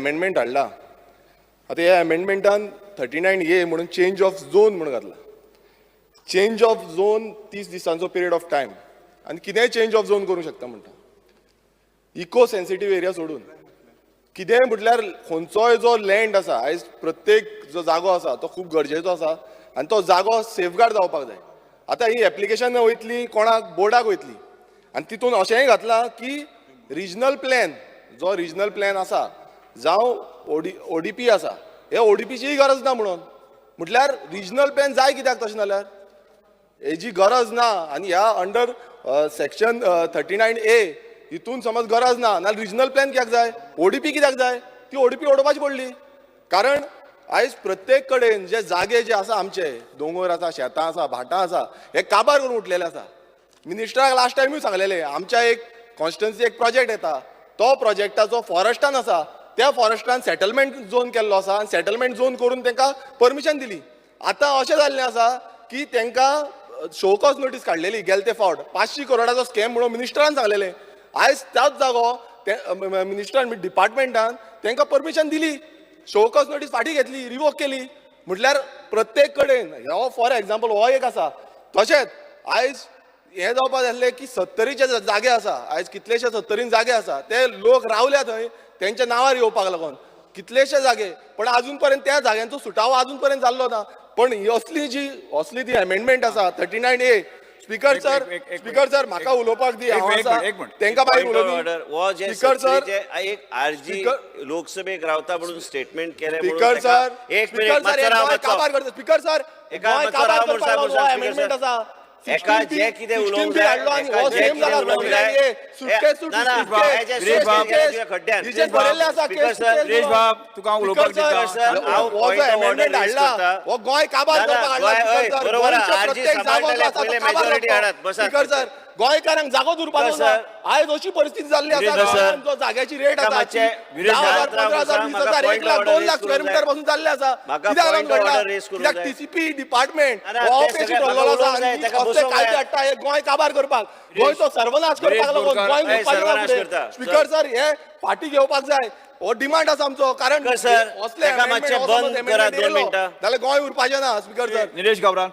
Amendment हाडला. आतां ह्या अमेंडमेंटान 39A म्हणून चेंज ऑफ झोन म्हणून घातला. चेंज ऑफ झोन 30 दिसांचो पिरियड ऑफ टायम आनी कितेंय चेंज ऑफ झोन करूंक शकता म्हणटा, इको सेन्सिटीव एरिया सोडून कितेंय. म्हटल्यार खंयचोय जो लँड आसा, आयज प्रत्येक जो जागो आसा तो खूब गरजेचो आसा आनी तो जागो सेफगार्ड जावपाक जाय. आतां ही एप्लिकेशन वयतली कोणाक? बोर्डाक वयतली. आनी तितून अशेंय घातलां की रिजनल प्लॅन, जो रिजनल प्लॅन आसा जावं ओडी ओडीपी आसा, हे ओडीपीचीय गरज ना म्हणून. म्हटल्यार रिजनल प्लॅन जाय कित्याक तशें जाल्यार? हेजी गरज ना. आनी ह्या अंडर सेक्शन 39A हितून समज गरज ना, नाल्यार रिजनल प्लॅन कित्याक जाय? ओडीपी कित्याक जाय? ती ओडीपी उडोवपाची पडली. कारण आयज प्रत्येक कडेन जे जागे जे आसा आमचे, दोंगर आसा, शेतां आसा, भाटां आसा, हे काबार करून उठलेले आसा. मिनिस्टराक लास्ट टायमूय सांगलेले, आमच्या एक कॉन्स्टिट्युन्सी एक प्रोजेक्ट येता, तो प्रोजेक्टाचो फॉरेस्टान आसा, त्या फॉरेस्टान सेटलमेंट झोन केल्लो आसा आनी सेटलमेंट झोन करून तांकां परमिशन दिली. आतां अशें जाल्लें आसा की तांकां शो कॉज नोटीस काडलेली गेले ते फावट, 500 करोडाचो स्कॅम म्हणून मिनिस्टरान सांगलेलें. आयज त्याच जागो ते मिनिस्टरान, डिपार्टमेंटान तांकां परमिशन दिली, शो कॉज नोटीस फाटीं घेतली, रिवोक केली. म्हटल्यार प्रत्येक कडेन हो, फॉर एग्जाम्पल, हो एक आसा. तशेंच आयज हें जावपाक जाय आसलें की सत्तरीचे जागे आसा, आयज कितलेशे सत्तरीन जागे आसा, ते लोक रावल्या थंय तेंच्या नांवार येवपाक लागून कितलेशे जागे, पण अजून पर्यंत त्या जाग्यांचो सुटावो अजून पर्यंत जाल्लो ना. पण ही असली जी असली ती अमेंडमेंट आसा 39A, speaker sir, speaker sir, म्हाका उलोवपाक दी. हांव आसा एक मिनिट. तेंका मागीर पॉइंट ऑफ उलोवनी. ऑर्डर, हो जे स्पीकर सर, सत्तरीचे एक आरजी लोकसभेक रावता म्हणून स्टेटमेंट केलें म्हणून स्पीकर ताका सर, एक स्पीकर मिनिट सर, हे मातसो राव गोंय मातसो. काबार करता, स्पीकर सर. एका गोंय मातसो काबार राव करपाक म्हणून लागून हो सांग, अमेंडमेंट स्पीकर. आसा. एका जे कितें उलोवंक जाय, हाडलो आनी एका हो जे सेम कितें जाला. उलोवंक जाय, सुटकेस ना, ना, हे जे गिरीश बाब, सुटकेस खड्ड्यान. हिचेर बरयल्लें आसा स्पीकर केस. सर, गिरीश बाब, तुका हांव उलोवपाक दिता. सर, हांव हो जो point of order amendment raise हाडला करता. हो गोंय काबार ना, ना, करपाक हाडला. गोंय, स्पीकर सर, बरोबर गोंयच्या आरजी प्रत्येक जागो जो सांबाळटले, आसा तो पयले काबार majority जाता. हाडात, बसात. स्पीकर सर, गोंयकारांक जागोच उरपाचो सर, ना. आयज अशी परिस्थिती जाल्ली आसा गिरीश सर, गोंयांत, जो जाग्याची रेट एका आसा मातशें 10,000, राव, 15,000, म्हाका 20,000, point 1 lakh, of order 2 lakh raise square करूंक मिटर जाय. पासून जाल्ले आसा. म्हाका कित्याक लागून point of घडला? order raise करूंक कित्याक जाय. टीसीपी डिपार्टमेंट ना, ना, हो ते अपेशी सगळें ठरलेलो म्हाका आसा उलोवंक जाय, आनी ताका असले बसोवंक कायदे जाय. हाडटा हे गोंय काबार करपाक, गोंयचो सर्वनाश गिरीश करपाक लागून. बोरकार. गोंय हय, उरपाचें ना सर्वनाश फुडें. करता. स्पीकर सर, हे फाटीं घेवपाक जाय, हो डिमांड आसा आमचो. कारण स्पीकर सर, असले ताका amendment, मातशें हो बंद समज करा amendment दोन येयलो, मिनटां. जाल्यार गोंय उरपाचें ना, स्पीकर सर. निलेश गाब्राल.